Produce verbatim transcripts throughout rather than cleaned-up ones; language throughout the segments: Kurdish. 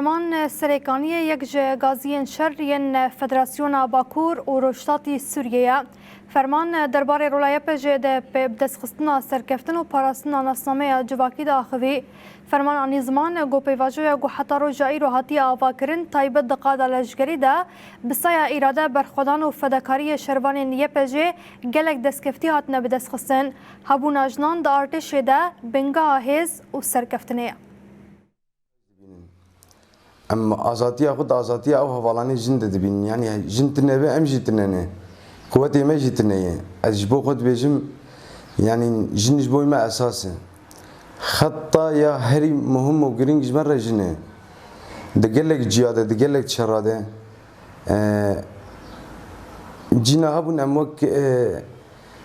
Ferman Serêkaniyê yek ji gaziyên şer yên Federasyona Bakur û Rojhilatî Sûriyê ye. Ferman derbarê rola Y P G de bi destxistina serkeftin û parastina nasnameya civakî diaxivî. Ferman anî ziman ku pêvajoya ku heta roja îro hatiye avakirin, taybet di qada leşkerî de bi saya îrade, berxwedan û fedakariyê şervanên Y P G gelek destkeftî hatine bidestxistin. Hebûna jinan di artêşê de bingeha hêz û serkeftinê ye. Em azadiya xwe di azadiya ew hevalanê jin de dibînin. Yanî jin tune be, em jî tune ne. Quwetê me jî tune ye. Ez ji bo xwe dibêjim, yanî jin ji bo me esas e. Xeta ya herî muhim û girîng ji me re jin e. Di gelek ciya de, di gelek şera de, e, cîna hebûn em wek, e,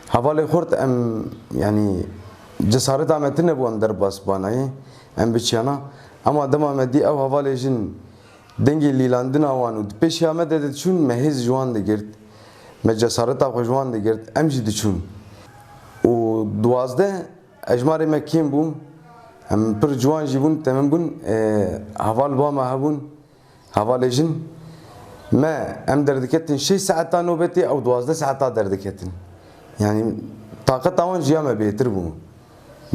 hevalê xurt em, yanî cesareta me tune bû em derbas banayê, em biçiyana. Ema dema me dî ew hevalê jin dengê lîlandina wan û di pêşiya me de diçûn, me hêz ji wan digirt. Me cesareta xwe ji wan digirt, em jî diçûn. Û duwazdeh, ejmarê me kêm bû. Em pir ciwan jî bûn, temim bûn. E, heval ba me hebûn, hevalê jin. Me, em derdiketin şeş saeta nobetê, ew duwazdeh saeta derdiketin. Yanî taqeta wan ji ya me bêtir bû.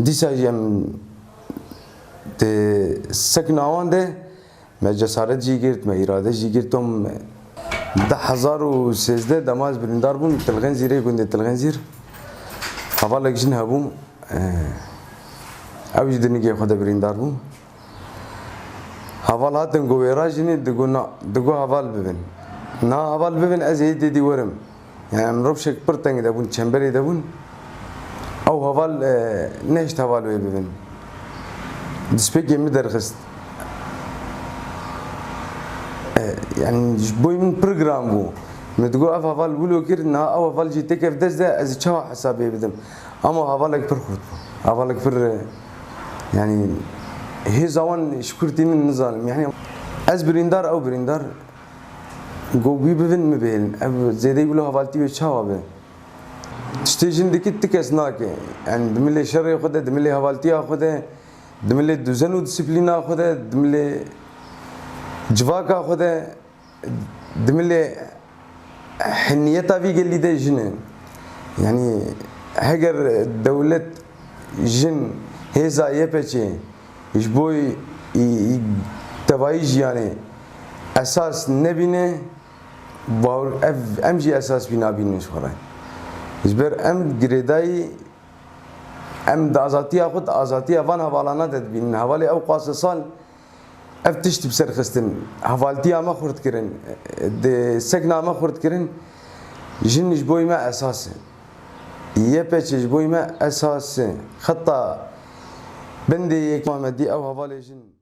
Dîsa jî em di sekna wan de me cesaret jî girt, me îrade jî girt. Tom du hezar û sêzdeh dema ez birîndar bûm, Tilxenzîrê, gundê Tilxenzîr. Hevalek jin hebû, eh, ew jî di nigê xwe de birîndar bû. Heval hatin ku wêra jinê digo na, digo heval bibin. Na heval bibin, ez ê dêdî werim. Yani em rewşek pir teng de bûn, çemberê de bûn. Ew heval, e, nehişt heval wê bibin. Destpêkê min derxist. E, yani ji bo min pir giran bû. Min digot ev heval wilo kir, niha ew heval jî têkev dest de, ez çawa hesabê bidim? Ama hevalek pir xurt bû. Hevalek pir, e, yani hêza wan ji kur tînin nizanim. Yani ez birîndar, ew birîndar. Go wî bibin, min bihêlin. Ev zêdeyî wilo hevaltî wê çawa be? Tiştê jin dikî ti kes nake. Yani di milê şerê xwe de, di milê hevaltiya xwe de, di milê duzen û disiplîna xwe de, di milê civaka xwe de, di milê hiniyeta vî gelî de jin e. Yani heger dewlet jin hêza Y P G'ê ji bo î, î, tevayî jiyanê esas nebîne, bawer, ev, em jî esas wî nabînin ji xwe re. Ji ber em girêdayî, em di azatiya xwe, di azatiya van hevalana de dibînin. Hevalê ew qase sal ev tişt bi ser xistin. Hevaltiya me xurt kirin, di sekna me xurt kirin. Jin ji bo me esas e. Y P G ji bo me esas e. Xeta bendê yek Mamedî ew hevalê jin.